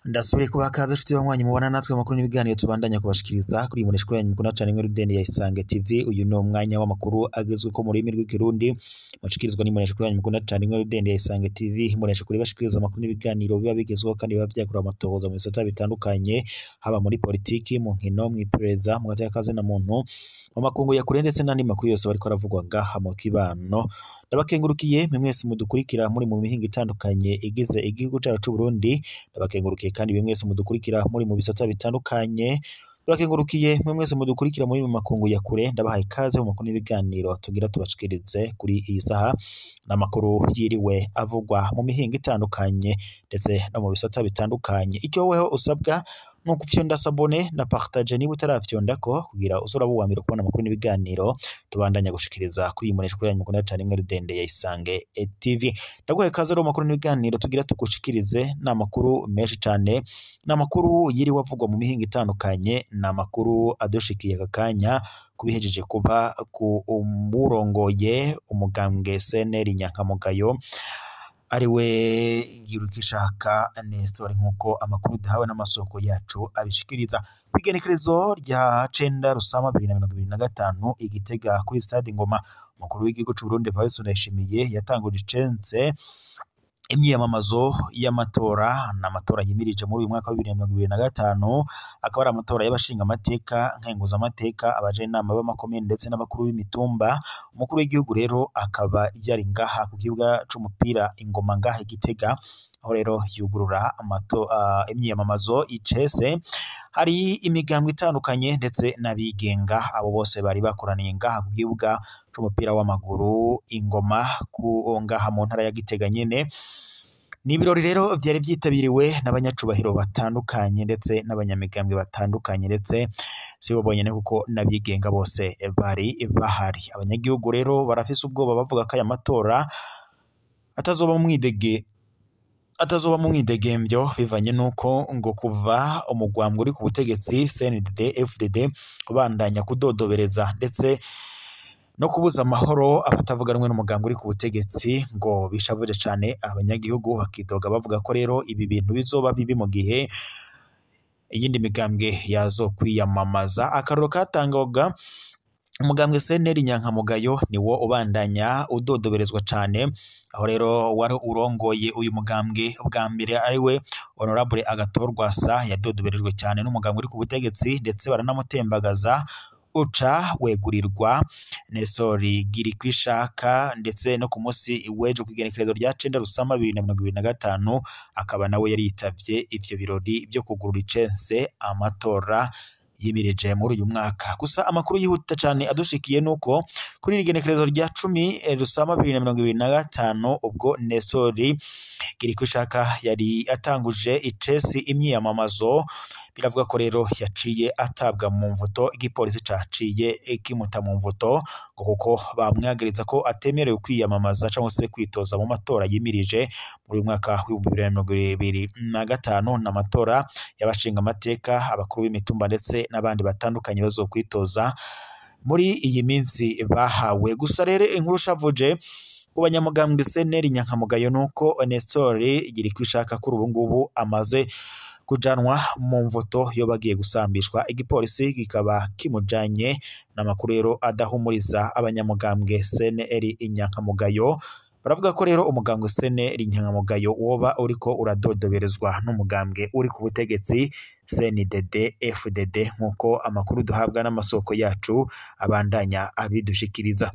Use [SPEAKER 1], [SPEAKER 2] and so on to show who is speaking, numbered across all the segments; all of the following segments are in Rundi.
[SPEAKER 1] Ndasubiriye kubaha ikaze nshuti banywanyi mubana natwe amakuru n'ibiganiro tubandanya kubashikiriza kuri iyi mboneshakure yanyu mukunda cane Rudende ya Isange TV. Uyu ni umwanya w'amakuru agezweko mu rurimi rw'ikirundi mushikirizwa n'imboneshakure yanyu mukunda cane Rudende ya Isange TV. Imboneshakure ibashikiriza amakuru n'ibiganiro biba bigezweho kandi biba vyakorewe amatohoza mu bisata bitandukanye, haba muri politiki, mu nkino, mw'iperereza, mu gateka na muntu, mu makungu ya kure ndetse n'andi makuru yose bariko aravugwa ngaha mu kibano. Ndabakengurukiye mwe mwese mudukurikira muri mu mihingo itandukanye igize igihugu cacu c'Uburundi. Ndabakengurukiye kandi mwe mwese mudukurikira muri mu bisata bitandukanye. Ndabakengurukiye mwe mwese mudukurikira muri mu makungu ya kure. Ndabahaye ikaze mu makuru n'ibiganiro tugira tubashikirize kuri iyi saha n'amakuru yiriwe avugwa mu mihingo itandukanye ndetse no mu bisata bitandukanye. Icyo weho usabwa ni ukufyonda sabone na partage niba utarafyondako kugira uzoraba uwa mbere kubona amakuru n'ibiganiro tubandanya gushikiriza kuri iyi mboneshakure yanyu mukunda cane imwe Rudende ya Isange TV. Ndaguhaye ikaze rero mu makuru n'ibiganiro tugira tugushikirize. Ni amakuru menshi cane, ni amakuru yiriwe avugwa mu mihingo itandukanye, ni amakuru adushikiye aka kanya kubihejeje kuba ku uwurongoye umugambwe CNL Nyankamugayo ariwe Ngirukishaka Nestor, nk'uko amakuru duhawe n'amasoko yacu abishikiriza. Kw'igenekerezo rya 9 Rusama 2025 i Gitega kuri stade Ngoma, umukuru w'igihugu c'Uburundi Evariste Ndayishimiye yatanguje icense imyiyamamazo y'amatora. Ni amatora yimirije muri uyu mwaka wa 2025, akaba ari amatora y'abashingamateka, nkenguzamateka, abajenama b'amakomine ndetse n'abakuru b'imitumba. Umukuru w'igihugu rero akaba yari ngaha ku kibuga c'umupira Ingoma ngaha i Gitega, aho rero yugurura imyiyamamazo icese. Hari imigambwe itandukanye ndetse n'abigenga, abo bose bari bakoraniye ngaha ku kibuga c'umupira w'amaguru Ingoma ku ngaha mu ntara ya Gitega nyene. Ni ibirori rero vyari vyitabiriwe n'abanyacubahiro batandukanye ndetse n'abanyamigambwe batandukanye, ndetse si bo bonyene kuko n'abigenga bose bari bahari. Abanyagihugu rero barafise ubwoba, bavuga ko aya matora atazoba mu mwidegemvyo, bivanye nuko ngo kuva umugwambwe uri ku butegetsi CNDD FDD ubandanya kudodobereza ndetse no kubuza amahoro abatavuga rumwe n'umugambwe uri ku butegetsi, ngo bishavuje cane abanyagihugu bakidoga bavuga ko rero ibi bintu bizoba bibi mu gihe iyindi migambwe yazokwiyamamaza. Akarorero katangwaga, umugambwe CNL Nyankamugayo niwo ubandanya udodoberezwa cane, aho rero wari urongoye uyu mugambwe bwa mbere ariwe Honorable Agathon Rwasa yadodoberejwe cyane n'umugambwe uri ku butegetsi ndetse baranamutembagaza, uca wegurirwa Nestor Girikwishaka, ndetse no ku munsi w'ejo kw'igenekerezo rya 9 Rusama 2025 akaba nawe yari yitavye ivyo birori vyo kugurura icense amatora yimirije muri uyu mwaka. Gusa amakuru yihuta cane adushikiye nuko kuri iri genekerezo rya 10 Rusama 2025 ubwo Nestor Girikwishaka yari atanguje icesi imyiyamamazo, biravuga ko rero yaciye atabwa mu mvuto, igipolisi caciye kimuta mu mvuto ngo kuko bamwagiriza ko atemerewe kwiyamamaza cyangwa se kwitoza mu matora yimirije muri uyu mwaka w'2025, n'amatora y'abashingamateka, abakuru b'imitumba ndetse n'abandi batandukanye bazokwitoza muri iyi minsi bahawe. Gusa rero inkuru shavuje ku banyamugambwe CNL Nyankamugayo nuko Nestor Girikwishaka kuri ubu ngubu amaze kujanwa mu mvuto yo bagiye gusambishwa, igipolisi kikaba kimujanye. N'amakuru rero adahumuriza abanyamugambwe CNL Inyankamugayo. Baravuga ko rero umugambwe CNL Inyankamugayo woba uriko uradodoberezwa n'umugambwe uri ku butegetsi CNDD FDD, nk'uko amakuru duhabwa n'amasoko yacu abandanya abidushikiriza.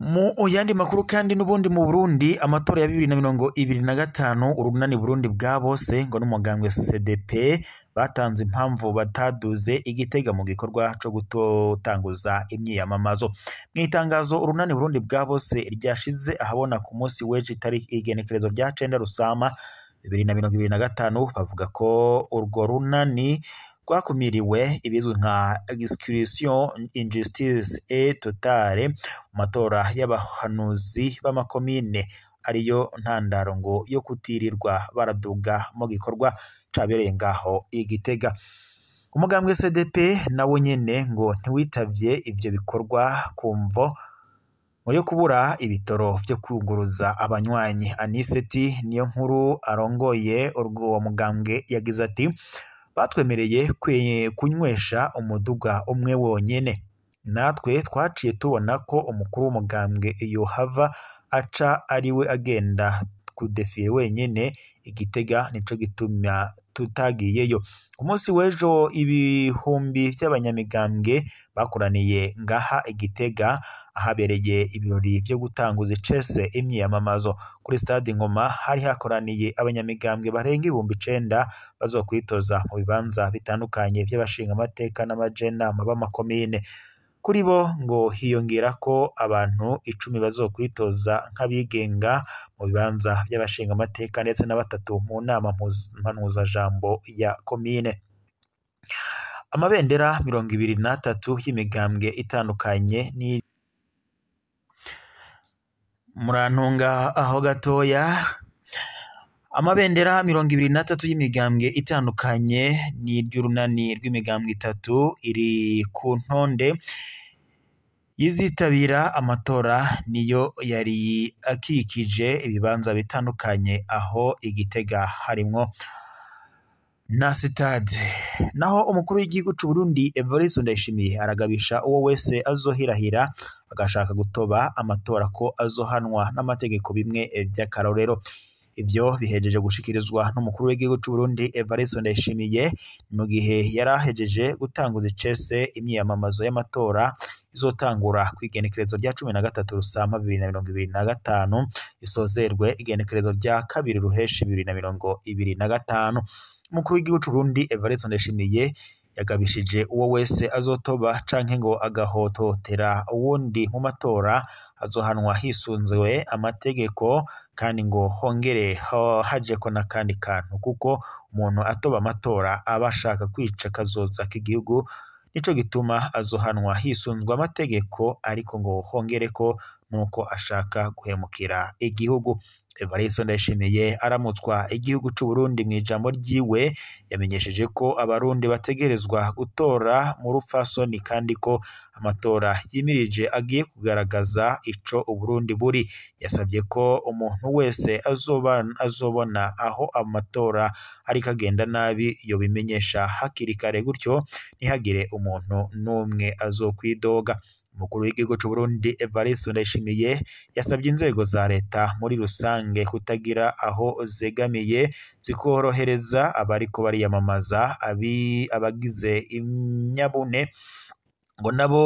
[SPEAKER 1] Mu yandi makuru kandi n'ubundi mu Burundi, amatora ya 2025 urunani Burundi bwa bose ngo n'umugambwe CDP batanze impamvu bataduze igitega mu gikorwa co gutotanguza imyiyamamazo. Mu itangazo urunani Burundi bwa bose ryashize ahabona ku munsi w'ejo itariki igenekerezo rya 9 Rusama 2025, bavuga ko urwo runani rwakumiriwe ibizwi nka exclusion injustice et totale mu matora y'abahanuzi b'amakomine, ariyo ntandaro ngo yo kutirirwa baraduga mu gikorwa cabereye ngaho i Gitega. Umugambwe CDP nawo nyene ngo ntiwitavye ivyo bikorwa kumvo ngo yo kubura ibitoro vyo kwuguruza abanywanyi. Aniseti niyo nkuru arongoye urwo mugambwe yagize ati: batwemereye kunywesha umuduga umwe wonyene, natwe twaciye tubona ko umukuru w'umugambwe yohava aca ariwe agenda kudefire wenyene Igitega, nico gituma tutagiyeyo. Ku munsi w'ejo ibihumbi vy'abanyamigambwe bakoraniye ngaha Igitega ahabereye ibirori vyo gutanguza icese imyiyamamazo. Kuri stade Ngoma hari hakoraniye abanyamigambwe barenga 9,000 bazokwitoza mu bibanza bitandukanye vy'abashingamateka n'amajenama b'amakomine. Kuri bo ngo hiyongera ko abantu 10 bazokwitoza nk'abigenga mu bibanza vy'abashingamateka ndetse na 3 mu nama mpanuzajambo ya komine. Amabendera 23 y'imigambwe itandukanye ni murantunga aho gatoya. Amabendera 23 y'imigambwe itandukanye ni iry'urunani rw'imigambwe 3 iri ku ntonde yizitabira amatora, niyo yari akikije ibibanza bitandukanye aho Igitega harimwo na sitade. Naho umukuru w'igihugu c'u Burundi Evariste Ndayishimiye aragabisha uwo wese azohirahira agashaka gutoba amatora ko azohanwa n'amategeko bimwe vy'akarorero. Ivyo bihejeje gushikirizwa n'umukuru w'igihugu c'u Burundi Evariste Ndayishimiye mu gihe yarahejeje gutanguza icese imyiyamamazo y'amatora izotangura kw'igenekerezo rya 13 Rusama 2025 isozerwe igenekerezo rya 2 Ruheshi 2025. Umukuru w'igihugu c'u Burundi Evariste Ndayishimiye yagabishije uwo wese azotoba canke ngo agahototera uwundi mu matora azohanwa hisunzwe amategeko, kandi ngo hongere hajeko n'akandi kantu, kuko umuntu atoba amatora aba ashaka kwica kazoza k'igihugu, nico gituma azohanwa hisunzwe amategeko, ariko ngo hongereko nuko ashaka guhemukira igihugu. Evariste Ndayishimiye aramutswa igihugu c'u Burundi mu ijambo ryiwe yamenyesheje ko abarundi bategerezwa gutora mu rupfasoni, kandi ko amatora yimirije agiye kugaragaza ico Uburundi buri. Yasabye ko umuntu wese azobona aho amatora ariko agenda nabi yobimenyesha hakiri kare, gutyo ntihagire umuntu n'umwe azokwidoga. Umukuru w'igihugu c'u Burundi Evariste Ndayishimiye yasabye inzego za leta muri rusange kutagira aho zegamiye, zikorohereza abariko bariyamamaza, abagize inyabune ngo nabo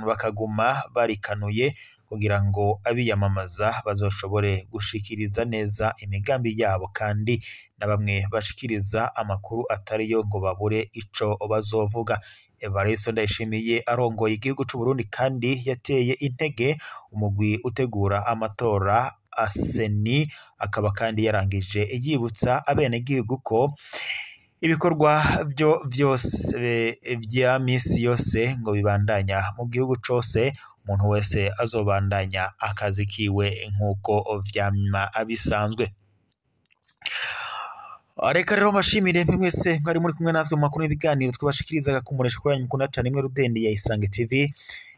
[SPEAKER 1] bakaguma barikanuye kugira ngo abiyamamaza bazoshobore gushikiriza neza imigambi yabo, kandi na bamwe bashikiriza amakuru atariyo ngo babure ico bazovuga. Evariste Ndayishimiye arongoye igihugu c'u Burundi kandi yateye intege umugwi utegura amatora Aseni, akaba kandi yarangije yibutsa abenegihugu ko ibikorwa byo vyose vya misi yose ngo bibandanya mu gihugu cose, umuntu wese azobandanya akazi kiwe nk'uko vyama bisanzwe. Reka rero mbashimire mwese mwari muri kumwe natwe mu makuru n'ibiganiro twabashikirizaga ku mbonesha yanyu mukunda cane imwe rudende ya Isange TV.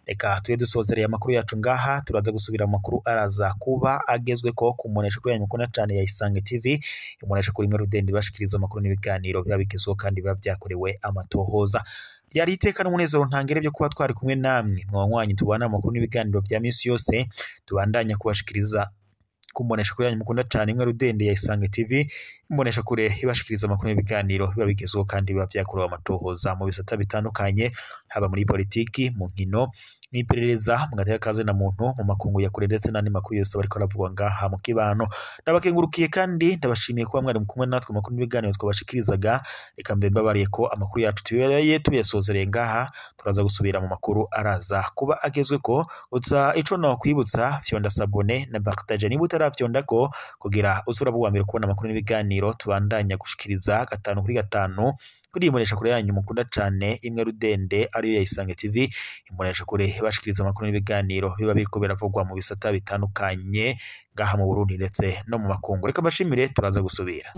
[SPEAKER 1] Reka tube dusozereye amakuru yacu ngaha, turaza gusubira mu makuru araza kuba agezweko ku mbonesha yanyu mukunda cane ya Isange TV. Imbonesha kuri imwe rudende bashikiriza amakuru n'ibiganiro biba bigezweho kandi biba vyakorewe amatohoza. Ryari iteka n'umunezero ntangere byo kuba twari kumwe namwe mwanywanyi tubana amakuru n'ibiganiro vya misi yose, tubandanya kubashikiriza kumbonesha kuri yanyu mukunda cane imwe rudende ya Isange TV. Imbonesha kure ibashikiriza amakuru n'ibiganiro biba bigezweho kandi biba vyakorewe amatohoza mu bisata bitandukanye, haba muri politiki, mu nkino, n'iperereza, mu gateka kaze na muntu, mu makungu ya kure ndetse n'andi makuru yose bariko aravugwa ngaha mu kibano. Ndabakengurukiye kandi ndabashimiye kuba mwari kumwe natwe amakuru n'ibiganiro twabashikirizaga. Reka mbe mbabariye ko amakuru yacu tubereye tuyasozereye ngaha, turaza gusubira mu makuru araza kuba agezweko. Gusa ico no kwibutsa, fyonda sabone na partage niba utaravyondako kugira uzura buwa mbere kubona amakuru n'ibiganiro tubandanya gushikiriza 5 kuri 5 kuri imbonesha kure yanyu mukunda cane imwe rudende ariyo ya Isange TV. Imbonesha kure bashikiriza amakuru n'ibiganiro biba biriko biravugwa mu bisata bitandukanye ngaha mu Burundi ndetse no mu makungu. Reka mbashimire, turaza gusubira.